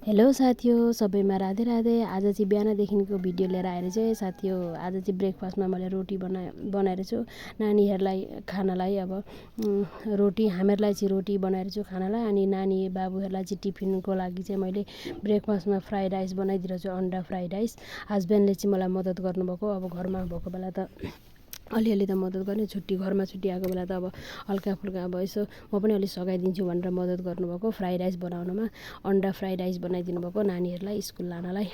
Hello साथीहो, सबैमा राधे राधे। आज चाहिँ बिहानदेखिको भिडियो लिएर आएर चाहिँ साथीहो, आज चाहिँ ब्रेकफास्टमा मैले रोटी बनाएर छु नानीहरूलाई खानालाई। अब रोटी हामीहरूलाई चाहिँ रोटी बनाएर छु खानालाई, अनि नानी बाबुहरूलाई चाहिँ टिफिनको लागि चाहिँ मैले ब्रेकफास्टमा फ्राइड राइस बनाइदिएको छु, अन्डा फ्राइड राइस। हस्बेन्डले चाहिँ मलाई मद्दत गर्नुभएको। अब घरमा भएको बेला त अलिअलि त मद्दत गर्ने, घरमा छुट्टी आएको बेला त अब हल्का फुल्का अब यसो म पनि अलिक सघाइदिन्छु भनेर मद्दत गर्नुभएको। फ्राइड राइस बनाउनमा अन्डा फ्राइड राइस बनाइदिनु भएको नानीहरूलाई स्कुल लानलाई।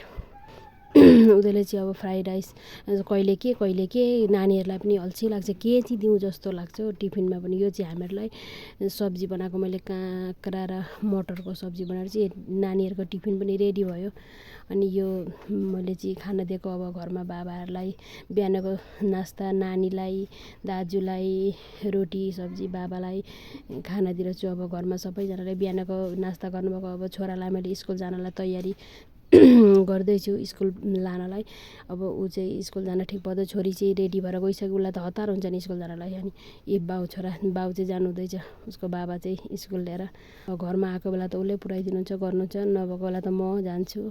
उनीहरूले चाहिँ अब फ्राइड राइस कहिले के नानीहरूलाई पनि अल्छी लाग्छ, के चाहिँ दिउँ जस्तो लाग्छ टिफिनमा पनि। यो चाहिँ हामीहरूलाई सब्जी बनाएको मैले काँक्रा र मटरको सब्जी बनाएर चाहिँ नानीहरूको टिफिन पनि रेडी भयो। अनि यो मैले चाहिँ खाना दिएको अब घरमा बाबाहरूलाई बिहानको नास्ता, नानीलाई दाजुलाई रोटी सब्जी, बाबालाई खाना दिएर छु। अब घरमा सबैजनाले बिहानको नास्ता गर्नुभएको। अब छोरालाई मैले स्कुल जानलाई तयारी गर्दैछु स्कुल लानलाई। अब ऊ चाहिँ स्कुल जान ठिक पर्छ, छोरी चाहिँ रेडी भएर गइसक्यो। उसलाई त हतार हुन्छ नि स्कुल जानलाई। अनि बाउ चाहिँ जानु हुँदैछ, उसको बाबा चाहिँ स्कुल लिएर। अब घरमा आएको बेला त उसले पुऱ्याइदिनुहुन्छ, गर्नुहुन्छ, नभएको बेला त म जान्छु।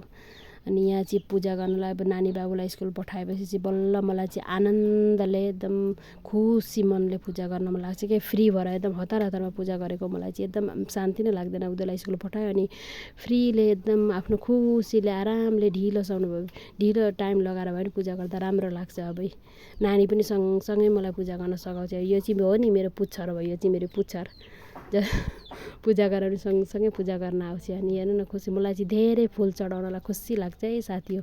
अनि यहाँ चाहिँ पूजा गर्नलाई अब नानी बाबुलाई स्कुल पठाएपछि चाहिँ बल्ल मलाई चाहिँ आनन्दले एकदम खुसी मनले पूजा गर्न मन लाग्छ कि फ्री भएर एकदम हतारमा पूजा गरेको मलाई चाहिँ एकदम शान्ति नै लाग्दैन। उनीहरूलाई स्कुल पठायो अनि फ्रीले एकदम आफ्नो खुसीले आरामले ढिलो टाइम लगाएर भए पनि पूजा गर्दा राम्रो लाग्छ। अब नानी पनि सँगसँगै मलाई पूजा गर्न सघाउँछ। यो चाहिँ हो नि मेरो पुच्छर भयो, यो चाहिँ मेरो पुच्छर पूजा गरेर सँगसँगै पूजा गर्न आउँछ। अनि हेर्नु न खुसी, मलाई चाहिँ धेरै फुल चढाउनलाई खुसी लाग्छ है साथी हो।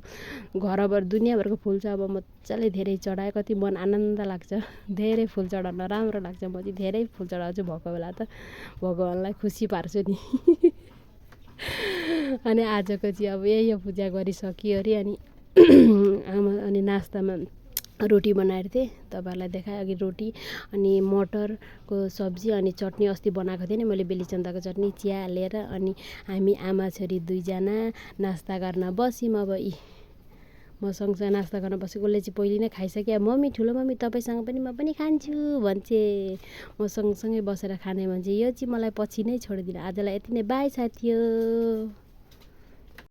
घरभर दुनियाँभरको फुल छ, अब मजाले धेरै चढाए कति मन आनन्द लाग्छ। धेरै फुल चढाउन राम्रो लाग्छ। म चाहिँ धेरै फुल चढाउँछु भएको बेला त भगवान्लाई खुसी पार्छु नि। अनि आजको चाहिँ अब यही हो, पूजा गरिसक्यो अरे। अनि अनि नास्तामा रोटी बनाएर थिएँ, तपाईँहरूलाई देखाएँ अघि रोटी अनि मटरको सब्जी अनि चटनी अस्ति बनाएको थिएँ नि मैले, बेलिचन्दाको चटनी, चिया लिएर। अनि हामी आमा छोरी दुईजना नास्ता गर्न बस्यौँ। अब म सँगसँगै नास्ता गर्न बसेको, उसले चाहिँ पहिले नै खाइसक्यो। मम्मी, ठुलो मम्मी तपाईँसँग पनि म पनि खान्छु भन्छे। म सँगसँगै बसेर खाने भन्छ। यो चाहिँ मलाई पछि नै छोडिदिनु। आजलाई यति नै, बाई साथी हो।